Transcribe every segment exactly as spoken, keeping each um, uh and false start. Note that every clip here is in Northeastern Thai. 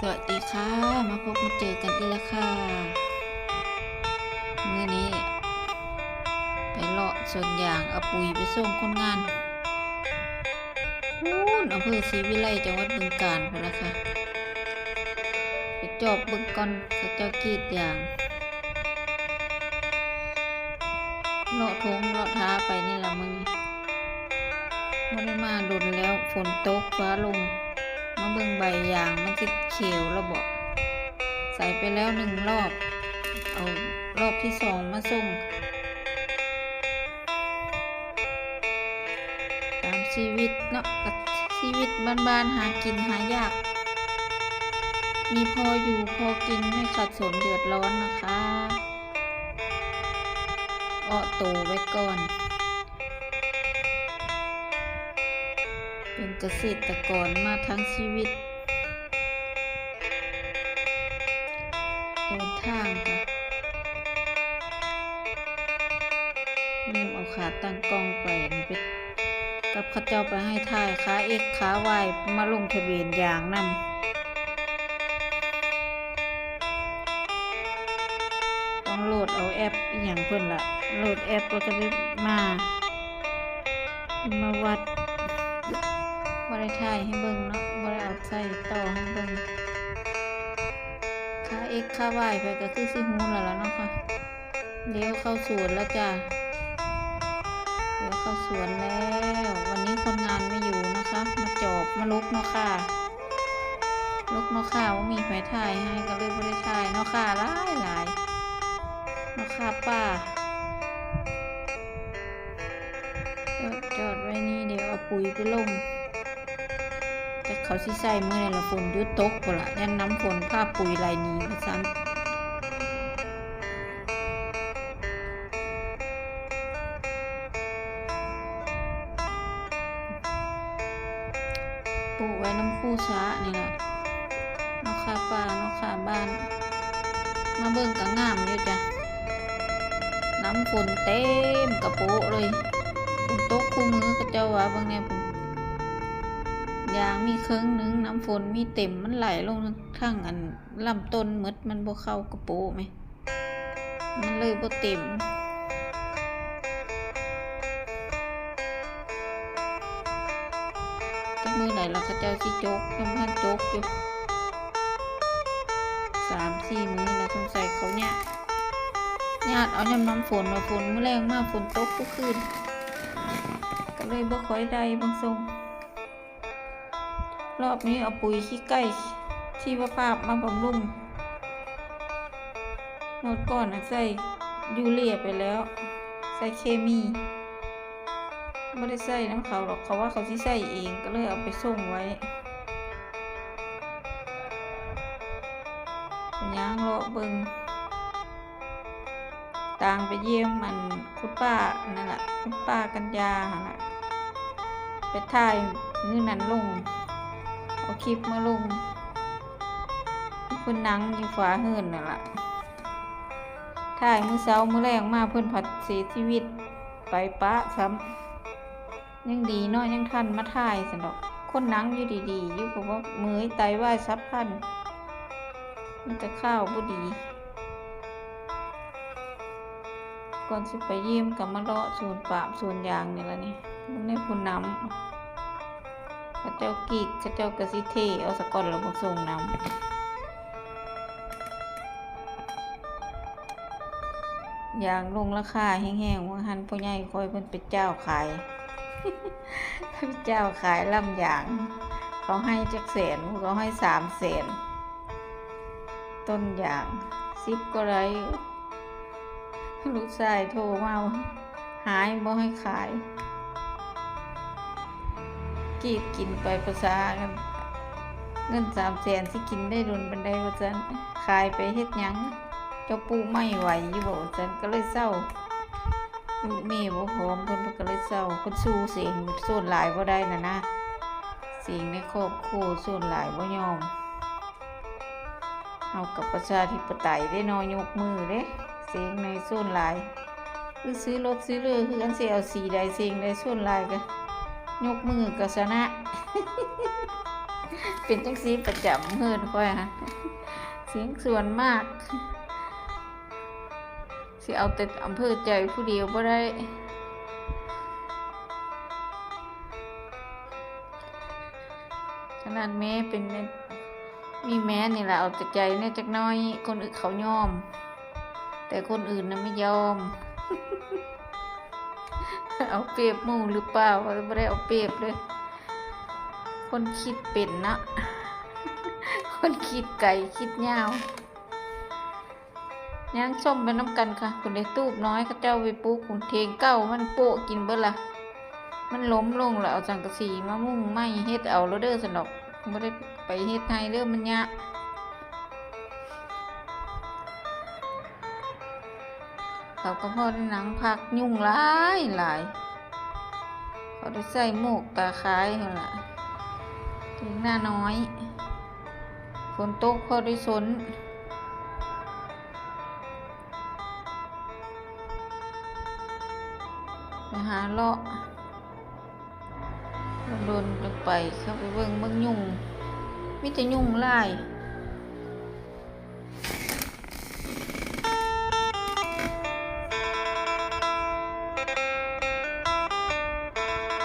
สวัสดีค่ะ มาพบมาเจอกันอีกแล้วค่ะ มื้อนี้ไปเลาะสวนยาง เอาปุ๋ยไปส่งคนงาน พู้น อำเภอศรีวิไล จังหวัดบึงกาฬพู้นล่ะค่ะ ไปจอบเบิ่งก่อน เขาเจ้ากรีดยาง เลาะทงเลาะทาไปนี่ล่ะมื้อนี้ บ่ได้มาโดนแล้ว ฝนตกฟ้าลง มาเบิ่งใบยางมันสิเขียวแล้วบ่ ใส่ไปแล้วหนึ่งรอบ เอารอบที่สองมาส่ง ตามชีวิตเนาะ กับชีวิตบ้านๆ หากินหายาก มีพออยู่พอกิน ไม่ขัดสนเดือดร้อนนะคะ อ้อโตไว้ก่อน เป็นเกษตรกรมาทั้งชีวิต เดินทางค่ะ ลืมเอาขาตั้งกล้องไป นี่ไป กับเขาเจ้าไปให้ถ่าย ขาเอ็กซ์ ขาวาย มาลงทะเบียนยางนำ ต้องโหลดเอาแอปอีหยังเพิ่นล่ะ โหลดแอปแล้วก็ได้มา มาวัด บ่ได้ถ่ายให้เบิ่งเนาะ บ่ได้เอาใส่ต่อให้เบิ่ง ขาเอ็กซ์ ขาวาย ไปก็คือสิฮู้แล้วล่ะเนาะค่ะ เลี้ยวเข้าสวนแล้วจ้ะ เลี้ยวเข้าสวนแล้ว วันนี้คนงานไม่อยู่นะคะ มาจอบ มาลกเนาะค่ะ ลกเนาะค่ะ บ่มีไผถ่ายให้ ก็เลยบ่ได้ถ่ายเนาะค่ะ หลายหลาย เนาะค่ะป้า จอด จอดไว้นี่ เดี๋ยวเอาปุ๋ยไปลง แต่เขาสิใส่มื้อใดล่ะ ฝนหยุดตกพู้นล่ะ ย่านน้ำฝนพาปุ๋ยไหลหนีว่าซั่น ปลูกไว้นำคูสระนี่ล่ะ เนาะค่ะป้า เนาะค่ะบ้าน มาเบิ่งก็งามอยู่จ้ะ น้ำฝนเต็มกะโปะเลย ฝนตกคู่มื้อ เขาเจ้าว่า เบิ่งแหน่พู้น ยางมีเคิ่งหนึ่ง น้ำฝนมีเต็ม มันไหลลงทางอันลำต้นหมด มันบ่เข้ากะโปะแหม มันเลยบ่เต็ม จักมื้อใดล่ะเขาเจ้าสิจก ยังบ่ทันจกอยู่ สามสี่มื้อแล้ว สงสัยเขาเนี่ย ยาดเอายามน้ำฝน ว่าฝนมื้อแลงมา ฝนตกทุกคืน ก็เลยบ่ค่อยได้บางส่ง รอบนี้เอาปุ๋ยขี้ไก่ชีวภาพมาบำรุง งวดก่อนน่ะใส่ยูเรียไปแล้ว ใส่เคมี บ่ได้ใส่นำเขาดอก เขาว่าเขาสิใส่เอง ก็เลยเอาไปส่งไว้ ไปย่างเลาะเบิ่ง ต่างไปเยี่ยมอันคุณป้านั่นล่ะ คุณป้ากัญญาหั่นล่ะ ไปถ่ายมื้อนั้นลง เอาคลิปมาลง เพิ่นนั่งอยู่ฝาเฮือนนั่นล่ะ ถ่ายมื้อเช้ามื้อแลงมาเพิ่นผัดเสียชีวิตไปปะซ้ำ ยังดีเนาะ ยังทันมาถ่ายซั้นดอก คนนั่งอยู่ดีๆ อยู่ เพราะว่าเมื่อยไตวายฉับพลัน มันก็ข่าวบ่ดี ก่อนสิไปเยี่ยมก็มาเลาะสวนปาล์มสวนยางนี่ล่ะนี่ เบิ่งแหน่พู้นน้ำ เขาเจ้ากรีด เขาเจ้าก็สิเทเอาซะก่อนแล้วมาส่งน้ำ ยางลงราคาแฮงๆ ว่าหั่น พ่อใหญ่ข้อยเพิ่นไปเจ้าขาย ไปเจ้าขายลำยาง เขาให้จักแสน เขาให้สามแสน ต้นยาง สิบกว่าไร่ ลูกชายโทรมา หายบ่ให้ขาย กรีดกินไปประสากัน เงินสามแสนสิกินได้โดนปานใดว่าซั่น ขายไปเฮ็ดหยัง เจ้าปลูกไม้ไหวอยู่บ่ว่าซั่น ก็เลยเซา ลูกแม่บ่พร้อม เพิ่นก็เลยเซา เพิ่นสู้เสียง สู้หลายบ่ได้น่ะนะ เสียงในครอบครัวสู้หลายบ่ยอม เฮากับประชาธิปไตยเด้เนาะ ยกมือเด้ เสียงในส่วนหลาย คือซื้อรถซื้อเรือ คือกันสิเอาสีใด เสียงใดส่วนหลายก็ยกมือก็ชนะ เป็นจังซี่ประจำเฮือนข้อยหั่น เสียงส่วนมาก สิเอาแต่อำเภอใจผู้เดียวบ่ได้ ขนาดแม่เป็นแม่ มีแม่นี่ล่ะเอาแต่ใจแหน่จักหน่อย คนอื่นเขายอม แต่คนอื่นน่ะไม่ยอม เอาเปรียบหมู่หรือเปล่า บ่ได้เอาเปรียบเด้ คนคิดเป็นเนาะ คนคิดไกลคิดยาว ย่างส้มไปนำกันค่ะ พุ้นเด้ ตูบน้อยเขาเจ้าไปปลูกพุ้น เถียงเก่ามันโปะกินเบิดละ มันล้มลงแล้วเอาสังกะสีมามุงใหม่ เฮ็ดเอาโลดเด้อซั้นดอก บ่ได้ไปเฮ็ดไฮ่เด้อ มันยาก เขาก็พอได้นั่งพัก ยุงหลายหลาย เขาได้ใส่หมวกตาข่ายหั่นล่ะ เถียงนาน้อย ฝนตกพอได้ซน ไปหาเลาะ โดนๆ จั่งไป เข้าไปเบิ่ง เบิ่งยุง มีแต่ยุงหลาย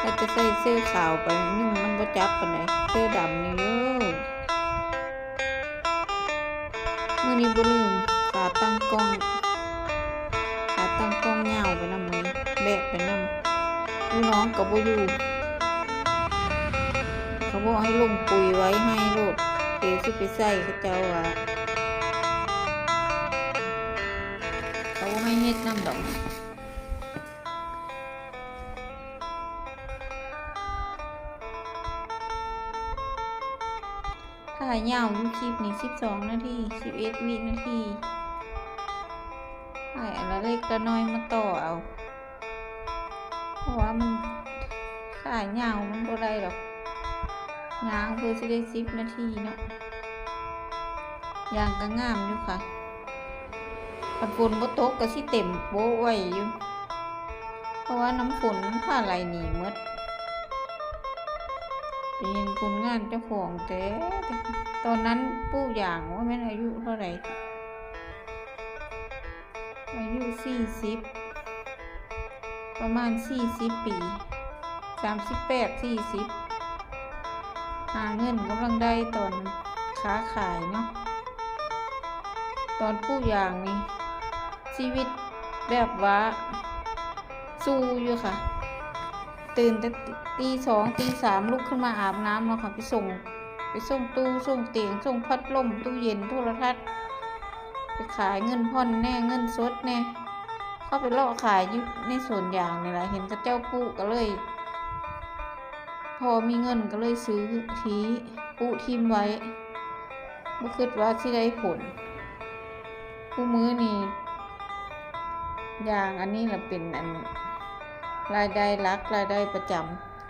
ถ้าจะใส่เสื้อขาวไป ยุงมันบ่จับปานใด เสื้อดำนี่เด้อ มื้อนี้บ่ลืม ขาตั้งกล้อง ขาตั้งกล้องยาวไปนำ มื้อนี้แบกไปนำ ลูกน้องก็บ่อยู่ เขาบอกให้ลงปุ๋ยไว้ให้โลด เดี๋ยวสิไปใส่ เขาเจ้าว่า เขาบ่ให้เฮ็ดนำดอก ถ่ายยาวอยู่คลิปนี้ สิบสองนาที สิบเอ็ดวินาที ถ่ายอันละเล็กละน้อยมาต่อเอา เพราะว่ามันถ่ายยาวมันบ่ได้ดอก ยางเพื่อสิได้สิบนาทีเนาะ ยางก็งามอยู่ค่ะ คันฝนบ่ตกก็สิเต็มโป๊ะไว้อยู่ เพราะว่าน้ำฝนมันพาไหลหนีหมด เป็นผลงานเจ้าของแต่ ตอนนั้นปลูกยางว่าแม่นอายุเท่าไหร่ อายุสี่สิบ ประมาณสี่สิบปี สามสิบแปด สี่สิบ หาเงินกำลังได้ตอนค้าขายเนาะ ตอนปลูกยางนี่ ชีวิตแบบว่าสู้อยู่ค่ะ ตื่นแต่ตีสอง ตีสาม ลุกขึ้นมาอาบน้ำเนาะค่ะ ไปส่ง ไปส่งตู้ ส่งเตียง ส่งพัดลม ตู้เย็น โทรทัศน์ ไปขายเงินผ่อนแหน่ เงินสดแหน่ เข้าไปเลาะขายอยู่ในสวนยางนี่แหละ เห็นเขาเจ้าปลูกก็เลย พอมีเงินก็เลยซื้อที่ปลูกถิ่มไว้ บ่คิดว่าสิได้ผล คู่มื้อนี้ ยางอันนี้ล่ะเป็นอัน รายได้หลัก รายได้ประจ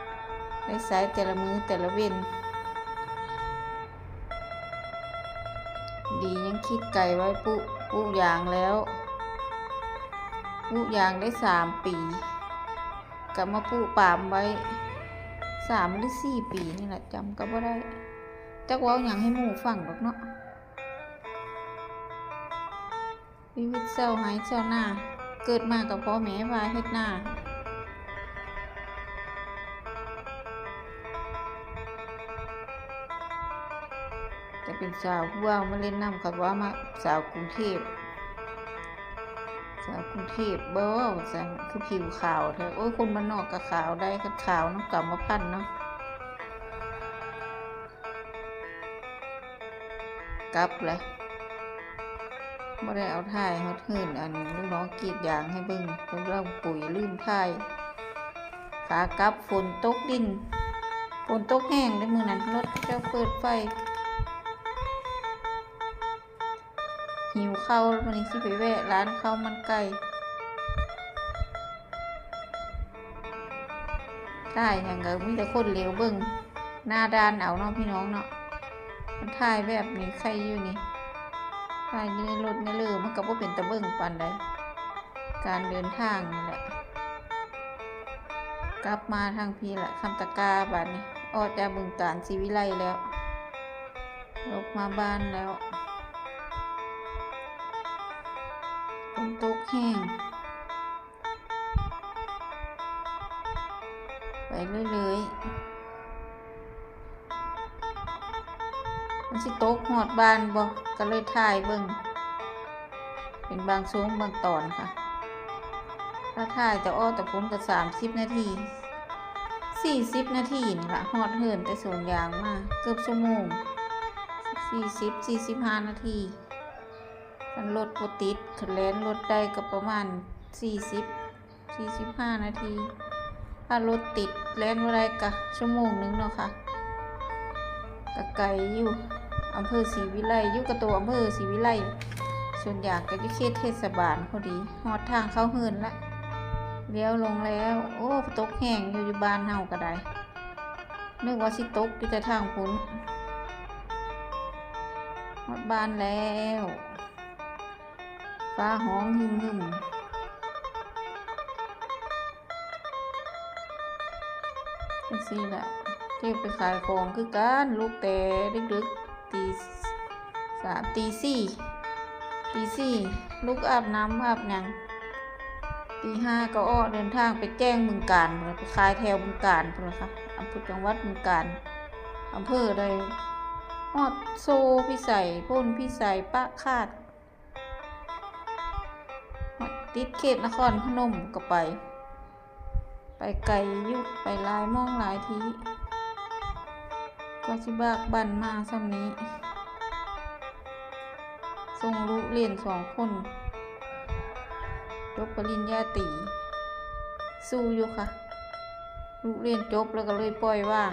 ำ ได้ใช้แต่ละมื้อแต่ละเว็น ดียังคิดไกลไว้ ปลูก ปลูกยางแล้ว ปลูกยางได้สามปี ก็มาปลูกปาล์มไว้ สามหรือสี่ปีนี่แหละ จำก็บ่ได้ จักเว้าหยังให้หมู่ฟังดอกเนาะ ชีวิตชาวไร่ชาวนา เกิดมากับพ่อแม่พาเฮ็ดนา แต่เป็นสาวผู้บ่าวมาเล่นนำ เขาว่ามาสาวกรุงเทพฯ สาวกรุงเทพฯ บ่ว่าซั่น คือผิวขาวแท้ โอ้ย คนบ้านนอกก็ขาวได้ คันขาวนำกรรมพันธุ์เนาะ กลับแล้ว บ่ได้เอาถ่ายฮอดเฮือน อันลูกน้องกรีดยางให้เบิ่ง เพิ่นเอาปุ๋ยลืมถ่าย ขากลับฝนตกดิน ฝนตกแฮงเด้มื้อนั้น รถเจ้าเปิดไฟ หิวข้าว วันนี้สิไปแวะร้านข้าวมันไก่ ถ่ายหยังก็มีแต่คนเหลียวเบิ่ง หน้าด้านเอาเนาะพี่น้องเนาะ มันถ่ายแบบนี้ใครอยู่นี่ ถ่ายอยู่ในรถในเรือ มันก็บ่เป็นตาเบิ่งปานใด การเดินทางนี่แหละ กลับมาทางพี้ละ คำตะกร้า บาดนี้ ออกจากบึงกาฬศรีวิไลแล้ว ลบมาบ้านแล้ว ฝนตกแห้ง ไปเรื่อยๆ มันสิตกฮอดบ้านบ่ ก็เลยถ่ายเบิ่ง เป็นบางช่วงบางตอนค่ะ ถ้าถ่ายแต่อ้อแต่ฝนก็สามสิบนาที สี่สิบนาทีนี่ล่ะ ฮอดเฮือนแต่สวนยางมา เกือบชั่วโมง สี่สิบ สี่สิบห้านาที คันรถบ่ติด คันแล่นรถได้ก็ประมาณ สี่สิบ สี่สิบห้านาที ถ้ารถติดแล่นบ่ได้ก็ชั่วโมงหนึ่งเนาะค่ะ ก็ไกลอยู่ อำเภอศรีวิไล อยู่กับตัวอำเภอศรีวิไล สวนยางก็อยู่เขตเทศบาลพอดี ฮอดทางเข้าเฮือนละ เลี้ยวลงแล้ว โอ้ ตกแห้งอยู่ อยู่บ้านเฮาก็ได้ นึกว่าสิตกอยู่แต่ทางพุ้น ฮอดบ้านแล้ว ฟ้าฮ้องหึ่มๆ จังซี่แหละ เจ๊ไปขายของคือกัน ลุกแต่ดึกๆ ตีสาม ตีสี่ ตีสี่ ลุกอาบน้ำอาบหยัง ตีห้าก็ออกเดินทางไปแจ้งบึงกาฬพู้นล่ะ ไปขายแถวบึงกาฬพู้นล่ะค่ะ อำเภอ จังหวัดบึงกาฬ อำเภอใด ฮอดโซ่พิสัย โพนพิสัย ปากคาด ติดเขตนครพนมก็ไป ไปไกลอยู่ ไปหลายหม่องหลายที่ ก็สิบากบั่นมาส่ำนี้ ส่งลูกเรียนสองคน จบปริญญาตรี สู้อยู่ค่ะ ลูกเรียนจบแล้วก็เลยปล่อยวาง